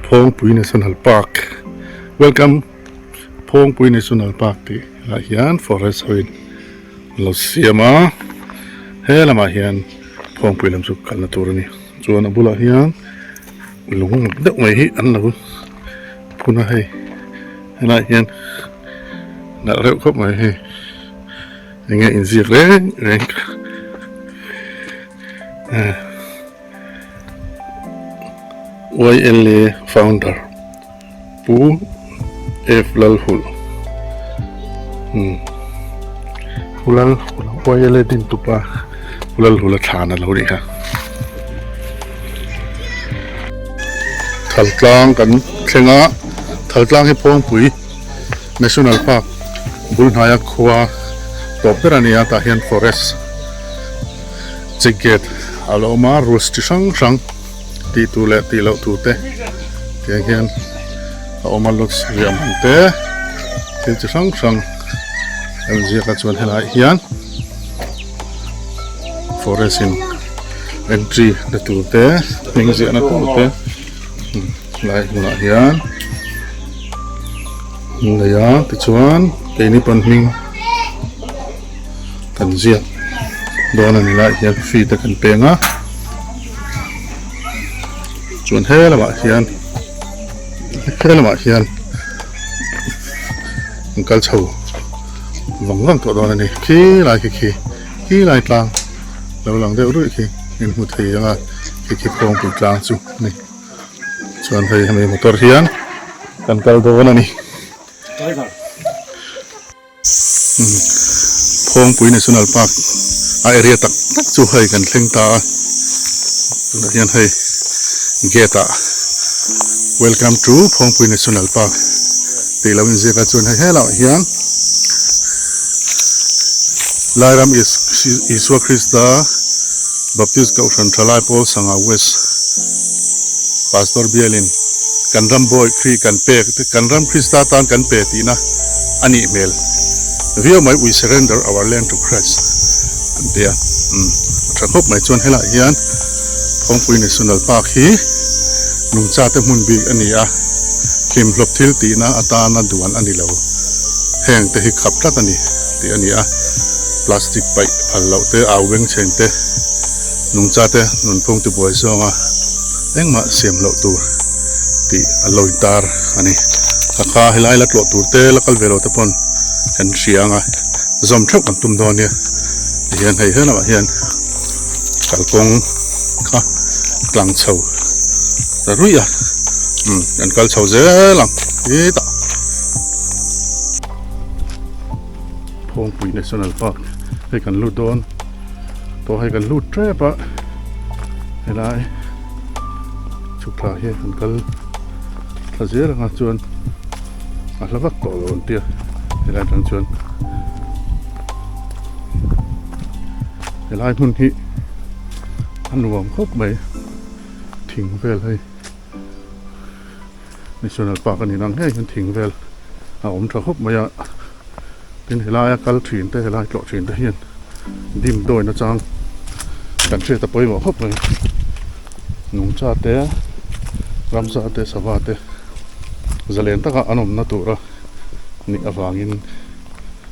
Phawngpui National Park Welcome Phawngpui National Park tih ah hian forest ho in an lo siam a he lamah hian Phawngpui lam chu kalna tur a ni chuan a bulah hian lung mak deuh mai hi an lo phun a hei helaiah hian nalh reuh khawp mai hei eng nge inziak reng reng YLA founder Pu F Lalhulh Pu Lalhulh YLA din tupa Pu Lalhulh a thlan a lo nih kha. Thaltlang kan thleng a, Thaltlang hi Phawngpui National Park bul hnaia khua tawp ber a ni a, tah hian forest check gate a lo awm a, rules chi hrang hrang tih tur leh tih loh tur te tiang hian a awm a lodge riah man te thil chi hrang hrang a inziak a chuan helaiah hian forest in entry na tur te hming ziahna tur te helai hmunah hian an nei a tichuan keini pawn hming kan ziak dawn a ni lai hian fee te kan peng a chuan he lamah hian he lamah hian an kal chho vang vang tawh dawn a ni khi lai khi khi khi lai tlang lo lang deuh ruih khi in hmu thei ang a khi khi phawngpui tlang chu a ni chuan hei hemi motor hian kan kal dawn a ni. Phawngpui National Park a area tak tak chu hei kan thleng ta a tunah hian hei gate ah welcome to Phawngpui National Park tih lo inziak a chuan hei helaiah hian Lairam Isua Krista Baptist Kohhran Thalai Pawl Sangha West Pastor bialin kan ram bawi Khrih kan pek kan ram Krista tan kan pe tihna a nih hmel viau mai we surrender our land to Christ an ti a umm a tha khawp mai chuan helaiah hian Phawngpui National Park hi nungcha te hmun bik a ni a hlimhlawp thil tihna atana duan a ni lo heng te hi khap tlat a ni tih a ni a plastic paih phal loh te au bengchheng te nungcha te nunphung tibuai zawnga engmah siam loh tur tih an lo intar a ni. Ka kha helai la tlawh tur te la kal ve lo te pawn kan hria ang a, zawm theuh kan tum dawn nia. Tihian hei he lamah hian kalkawng kha tlang chho ta ruih a, umm kan kal chho zel ang hetah. Phawngpui National Park hei kan lut dawn tawh hei kan lut tep a helai chhuk thla hian kan kal thla zel anga chuan a hla vak tawh lo an tia helai atang chuan helai hmun hi a nuam khawp mai thing vel hei. National Park a ni nang ngei hian thing vel a awm tha khawp mai a, tin helaia kal thin te helai tlawh thin te hian dim dawi nachang kan hriat a pawimawh khawp mai. Nungcha te, ramsa te, sava te zalen taka an awmna tura nih avangin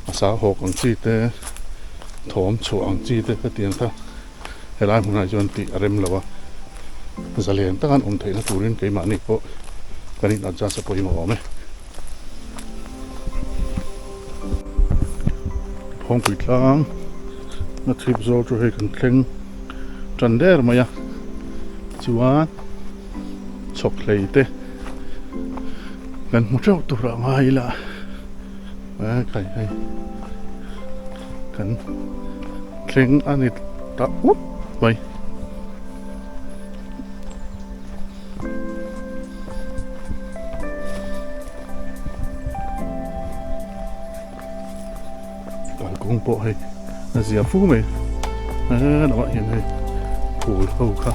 a sa hawk ang chi te, thawm chhuah ang chi te hetiang kha. Helai hmunah chuan tih a rem lo a, zalen taka an awm theihna turin keimahni pawh kan in adjust a pawimawh awm e. Phawngpui tlang a chhip zawl chu hei kan thleng tan der mai a, chuan chhawk hlei te kan hmu theuh tur a ngai ila a khai hei kan. Thleng a ni ta ut mai. Kalkawng pawh hei a zia fu mai he lamah hian hei phul ho kha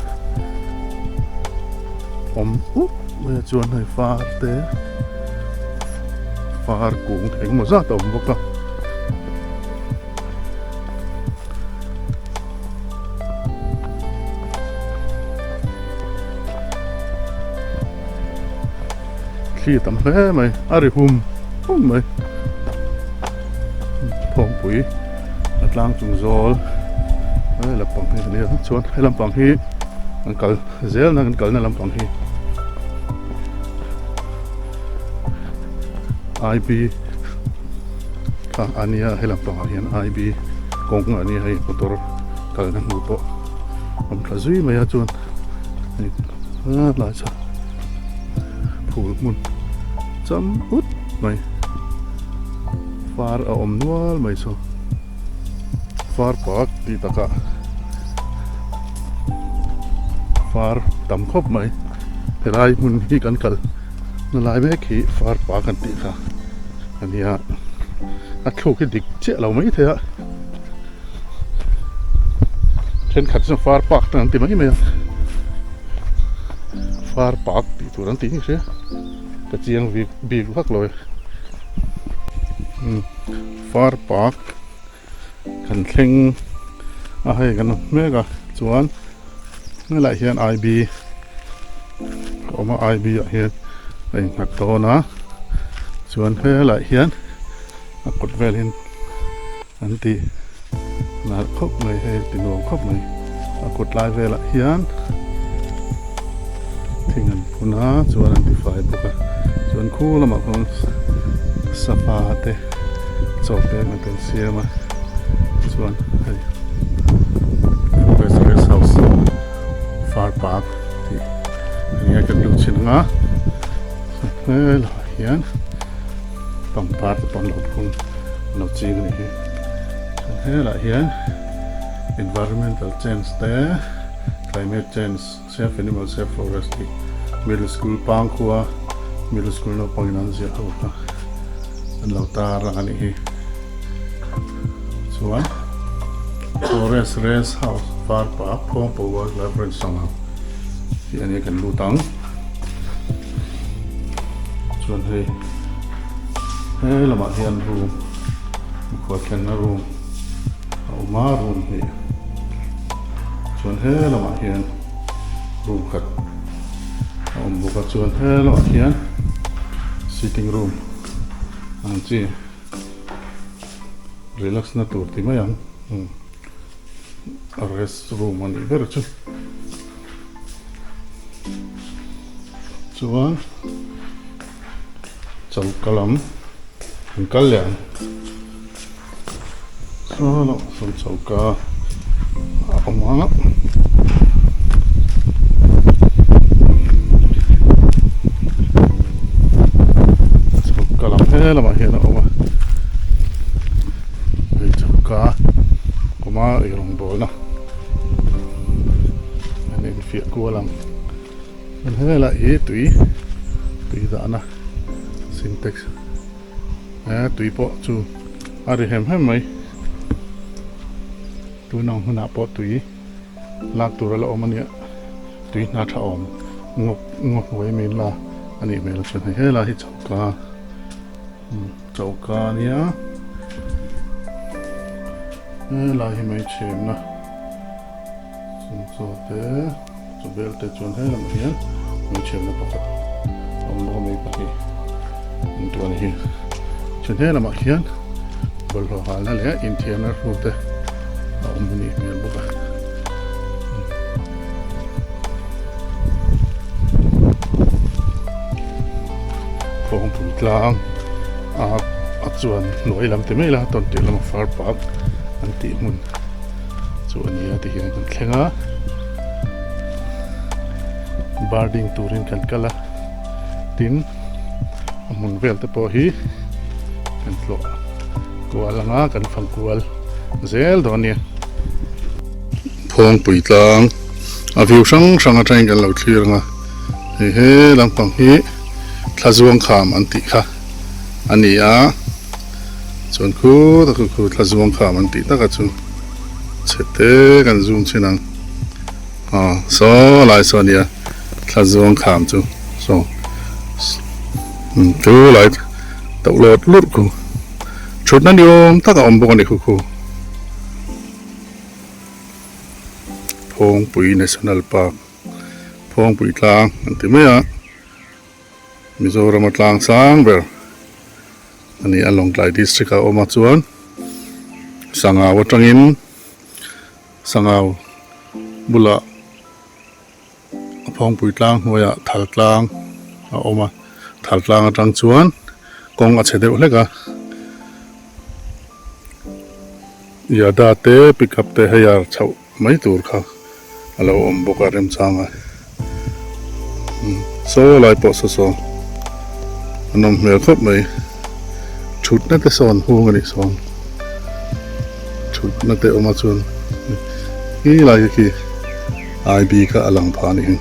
awm ut mai a chuan hei far te far kung engemaw zat a awm bawk a. Thli tam hle mai a ri hum hum mai Phawngpui a tlang chung zawl he lampang hi a nia chuan he lampang hi an kal zel na kan kalna lampang hi I_B kha a nia he lampangah hian I_B kawng a nia hei motor kalna hnu pawh a awm thla zui mai a chuan hei helai chhak. Phul hmun cham ut mai far a awm nual mai chu far park tih takah far tam khawp mai helai hmun hi kan kal na lai mek hi far park an tih kha a nia a thluk hi dik chiah lo mai thei a thenkhat chuan far park te an ti mai mai a far park tih tur an tih ni hria ka chiang bik bik vak lo e umm far park kan thleng a hei kan hmu mek a chuan helaiah hian I B a awm a I B ah hian a innghat dawn a chuan helaiah hian a kawt vel hian. An ti nalh khawp mai hei ti nuam khawp mai a kawt lai velah hian thing an phun a chuan an ti fai bawk a chuan khu lamah khuan safa te chaw peng an rawn siam a chuan hei forest rest house far park tih a nia kan luh chhin ang a helaiah hian. Pangpar te pawh an lo phun an lo ching a nih hi chuan helaiah hian environmental change te climate change save animal save forest tih middle school pangkhua middle school naupang in an ziah ho kha an lo tar ang a nih hi chuan forest rest house varpa phawngpawh wildlife ranch sangha tih a nia kan lut ang. Chuan hei he lamah hian room mikhual thlenna room a awm a room hnih chuan he lamah hian room khat a awm bawk a chuan he lamah hian sitting room ang chi relax na tur ti mai ang rest room a nih ber chu. Chuan choka lam an kal leh ang saw lamah sawn choka a awm a. Choka lam he lamah hian a awm a hei choka a awm a eirawngbawl na. An infiah kual ang chuan helai hi tui tui dahna sintex eh tui pawh chu a ri hem hem mai tun ang hunah pawh tui lak tur a la awm a nia tui hna tha awm ngawk ngawk hnuai mai la a nih hmel chuan hei helai hi choka Choka a nia helai hi mai chhemna chung chaw te chaw bel te chuan he lamah hian mai chhemna pakhat a awm bawk a mai pahnih an tuah a ni hi chuan he lamah hian bawlhhlawh halna leh inthiarna hru te a awm a nih hmel bawk a. Kawngpui tlang a a chuan hnuai lam ti mai la tawn tirh lama far park an tih hmun chu a ni a ti hian kan thleng a birding turin kan kal a tin a hmun vel te pawh hi kan tlawh kual anga kan fang kual zel dawn a nia. Phawngpui tlang a view hrang hrang atangin kan lo thlir ang a hei he lampang hi thla zuang kham an tih kha a ni a chuan khu tak chu khu thla zuang kham an tih taka chu chhe te kan zoom chhin ang aw saw lai saw a nia thla zuang kham chu saw chu lai toh lawt lurh khu thutna ni awm tak a awm bawk a ni khu khu. Phawngpui National Park Phawngpui tlang an ti mai a. Mizoram a tlang sang ber a ni a Lawngtlai district ah a awm a chuan Sangau atangin Sangau bulah a phawngpui tlang hnuaiah thal tlang a awm a thal tlang atang chuan kawng a chhe deuh hlek a Yada te pickup te hei a chhoh mai tur kha a lo awm bawk a remchang a saw lai pawh saw saw a nawm hmel khawp mai thutna te sawn hung a nih sawn thutna te awm a chuan khi lai khi I_B kha a lang phah a nih hi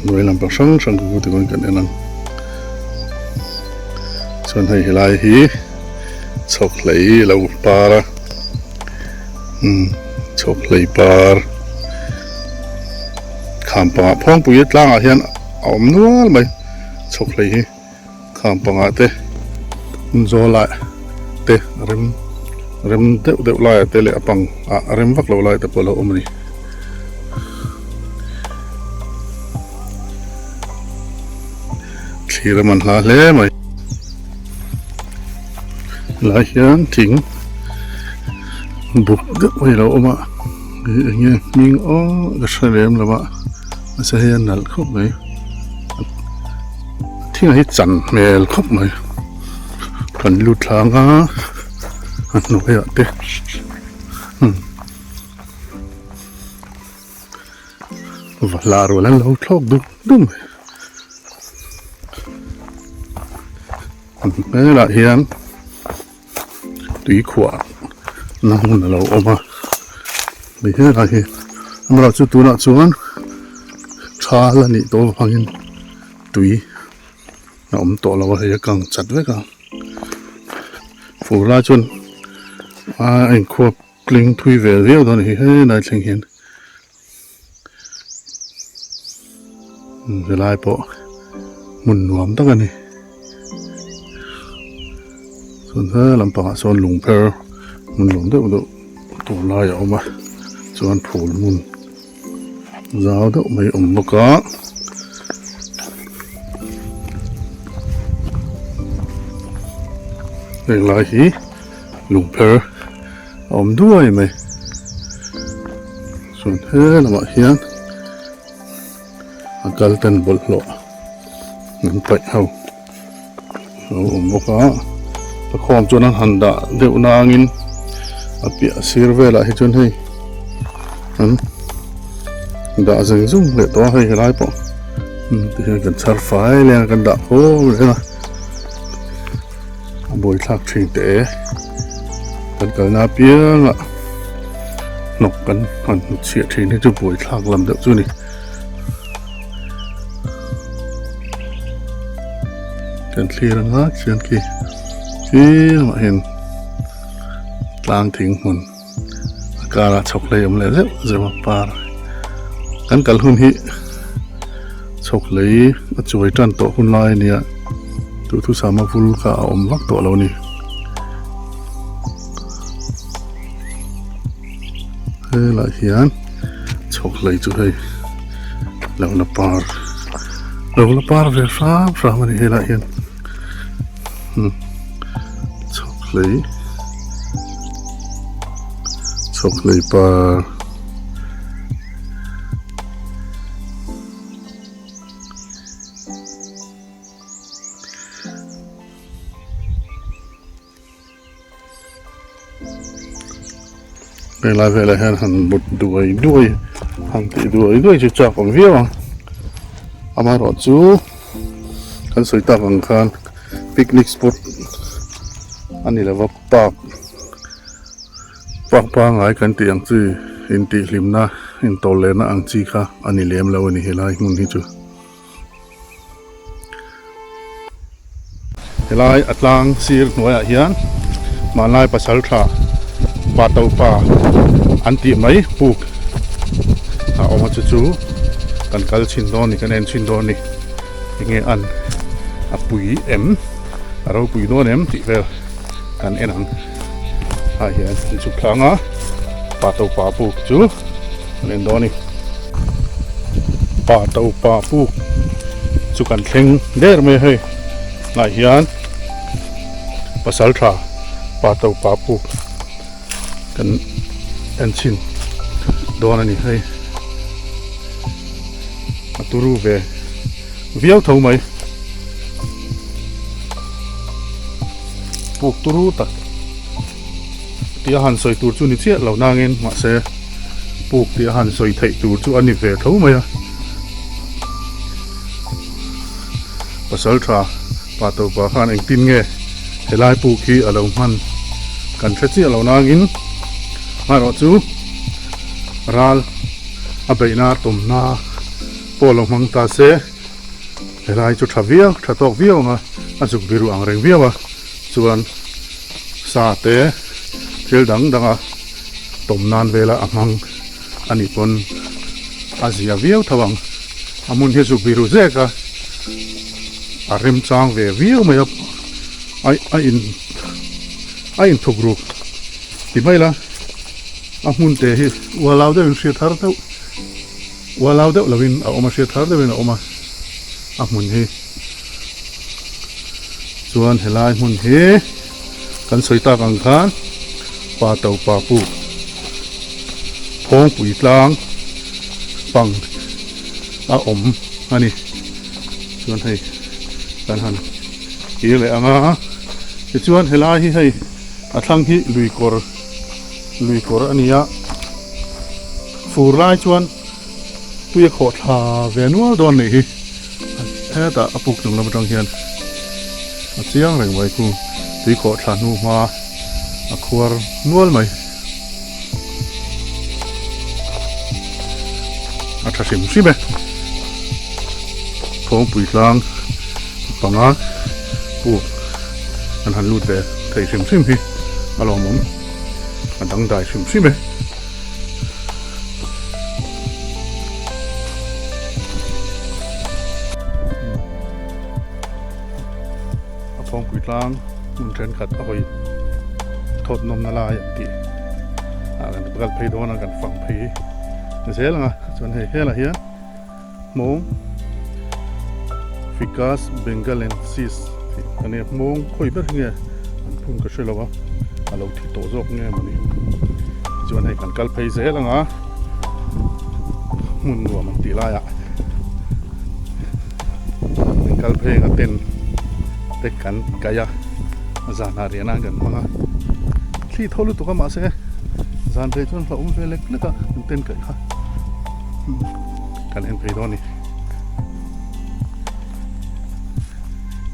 hnuai lampang hrang hrang khu ti pawn kan en ang chuan hei helai hi chhawk hlei a lo par a. Umm chhawk hlei par kham pangah phawngpui tlangah hian a awm nual mai chhawk hlei hi kham pangah te hmun zawl ah te rem rem deuh deuh laiah te leh a pang ah rem vak lo lai te pawh a lo awm a ni. Thlir a man hla hle mai. Helai hian thing buk deuh mai a lo awm a eng nge hming aw ka hre lem lo a mahse hei a nalh khawp mai thing ah hi chan hmel khawp mai kan lut thlang a a hnuaiah te umm va hla rual an lo thlawk dum dum mai. Helah hian tui khuah na hmun a lo awm a ni helai hi amaherawhchu chu tunah chuan thal a nih tawh avangin tui a awm tawh lo a hei a kang chat vek a fur lai chuan a inkhuap tling thui ve viau dawn a ni helai thleng hian. Helai pawh hmun nuam tak a ni chuan he lampangah sawn lungpher hmun nuam deuh deuh tur lai a awm a chuan phul hmun zau deuh mai a awm bawk a. Heng lai hi lungpher a awm duai mai chuan he lamah hian a kal ten bawlhhlawh an paih ho a lo awm bawk a a khawm chuan an han dah deuh nangin a piah sir velah hi chuan hei an dah zeng zung leh tawh a hei helai pawh tihian kan chhar fai leng a kan dah khawm leh a. A buaithlak thin teh e. Kan kalna apiangah hnawk kan han hnutchhiah thin hi chu buaithlak lam deuh chu a ni. Kan thlir anga khian khi tlem ah hian tlang thing hmun a karah chhawk hlei awm leh zeuh zeuh a par kan kal hun hi chhawk hlei a chuai tan tawh hun lai a nia duhthusam a vul kha a awm vak tawh lo a ni. Helaiah hian chhawk hlei chu hei lo la par lo la par ve hram hram a ni helaiah hian umm chhawk hlei chhawk hlei par. Helai velah hian han but duai duai han tih duai duai chu chak awm viau ang amaherawh chu kan sawi tak ang khan picnic spot a ni lova park park pangngai kan tih ang chi intihhlimna intawllenna ang chi kha a ni lem lo a ni helai hmun hi chu. Helai a tlang sir hnuaiah hian hmanlai pasal tha pa to pa an tih mai puk a awm a chu chu kan kal chhin dawn a ni kan en chhin dawn a ni enge an a pui em a ropui dawn em tih vel kan en ang ah hian an chhuk thlang a pa to pa puk chu an en dawn a ni. Pa to pa puk. chu kan thleng der mai a hei tunah hian pasal tha pa to pa puk kan en chhin dawn a ni hei a turu ve viau tho mai puk turu tak tih a han sawi tur chu ni chiah lo nangin mahse puk tih a han sawi theih tur chu a ni ve tho mai a pasal tha pa to pa khan engtin nge helai puk hi a lo hman kan hre chiah lo nangin amaherawh chu ral a beihna tumna pawh lo hmang ta se helai chu tha viau tha tawk viau ang a a zuk biru ang reng viau a chuan sa te thil dang dang a tawm nan vela a hmang a nih pawn a zia viau tho ang a hmun hi zuk biru zek a a remchang ve viau mai a a in a inthuk ruk ti mai la a hmun te hi ualau deuhin hriat har deuh ualau deuh lovin a awm a hriat har deuhin a awm a a hmun hi chuan helai hmun hi kan sawi tak ang khan pa to pa pu phawngpui tlang pang a awm a ni chuan hei kan han kir leh ang a tichuan helai hi hei a thlang hi lui kawr lui kawr a ni a fur lai chuan tui a khawh thla ve nual dawn nih hi hetah a puk chung lam atang hian a chiang reng mai khu tui khawh thla hnu hma a khuar nual mai a tha hrim hrim e thawngpui tlang panga puk an han lut ve thei hrim hrim hi a lawmawm a dangdai hrim hrim e. A phawngpui tlang hmun thenkhat a hawi thawt nawmna lai an tih ah kan kal phei dawn a kan fang phei zel ang a chuan hei helah hian hmawng ficus bengalensis tih a nia hmawng khawi ber hi nge an phun ka hre lo a a lo thi tawh zawk nge mawni chuan hei kan kal phei zel ang a hmun nuam an tih laiah kan kal phei ang a tent te kan kaih a zanah riah nan kan hmang a thli tho lutuk a mahse zan phei chuan hlauhawm ve lek lek a kan tent kaih kha. Kan en phei dawn a ni.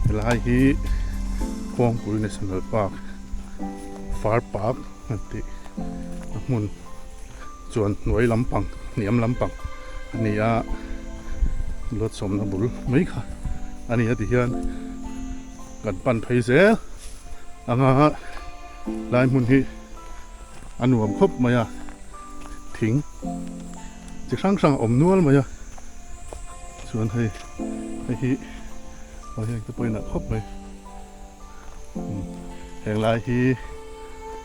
Helai hi Kawngpui National Park Far Park an tih a hmun chuan hnuai lampang hniam lampang a ni a Lawtsawmna bul mai kha a ni a tihian kan pan phei zel anga lai hmun hi a nuam khawp mai a. Thing chi hrang hrang a awm nual mai a chuan hei hei hi aw heng te pawh in ah khawp mai heng lai hi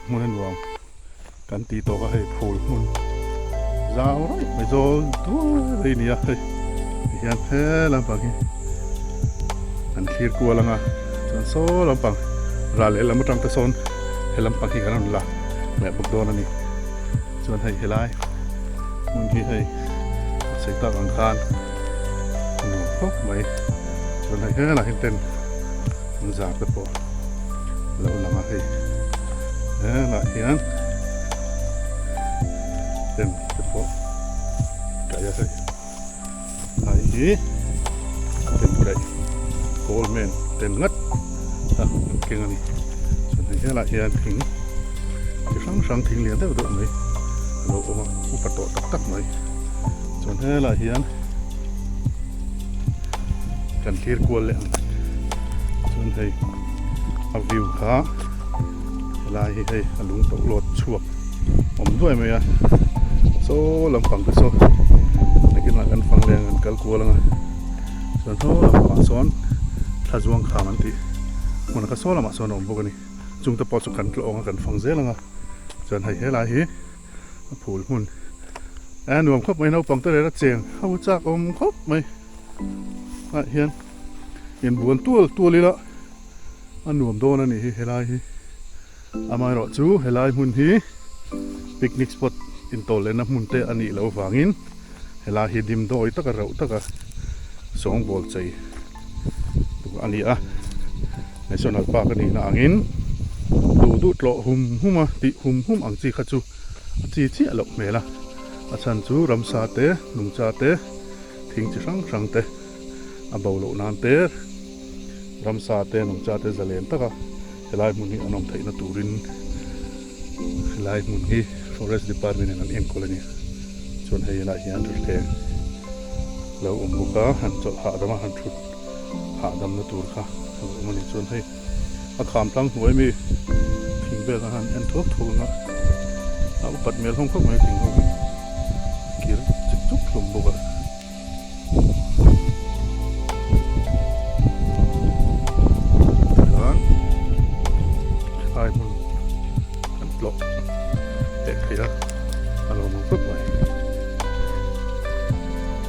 hmun a nuam kan tih tawk a hei phul hmun zau raih mai zawl duai mai a ni a hei ti hian he lampang hi an thlir kual ang a chuan saw lampang ral lehlam atang te sawn he lampang hi kan rawn la leh bawk dawn a ni. Chuan hei helai hmun hi hei a sei tak ang khan a nuam khawp mai. Chuan hei helah hian tent an zar te pawh a lo lang a hei helah hian tent te pawh kaih a hei hei hi tent kaih coleman tent ngat a an keng a ni chuan hei helah hian thing chi hrang hrang thing lian deuh deuh mai a lo awm a upa tawh tak tak mai chuan helai hian kan thlir kual leh ang chuan hei a view kha helai hi hei a lung tawh lawt chhuak awm duai mai a saw lampang te saw nakinah kan fang leh ang kan kal kual ang a chuan saw lampangah sawn thla zuang kham an tih hmun kha saw lamah sawn a awm bawk a ni. Chungte pawh chu kan tlawng a kan fang zel ang a chuan hei helai hi a phul hmun a nuam khawp mai naupang te rera cheng ho chak awm khawp mai ah hian. Inbuan tual tual ila a nuam dawn a nih hi helai hi. Amaherawh chu helai hmun hi picnic spot intawl lehna hmun te a nih loh avangin helai hi dimdawi taka rauh taka sawngbawl chei tur a ni a. National Park a nihna angin duh duh tlawh hum hum a tih hum hum ang chi kha chu a chi chiah loh hmel a. A chhan chu ramsa te, nungcha te, thing chi hrang hrang te a bo loh nan te ramsa te nungcha te zalen taka helai hmun hi an awm theihna turin helai hmun hi forest department in an enkawl a ni. Chuan hei helaiah hian thutthleng lo awm bawk a, han chawlh hahdam a han thut hahdamna tur kha a lo awm a ni. Chuan hei a kham tlang hnuai mi thing vel kha han en thuak thuak ang a, a upat hmel hlawm khawp mai thing ho hi a kir chik chuk hlawm bawk a. Chuan helai hmun kan tlawh leh theih a, a lawmawm khawp mai.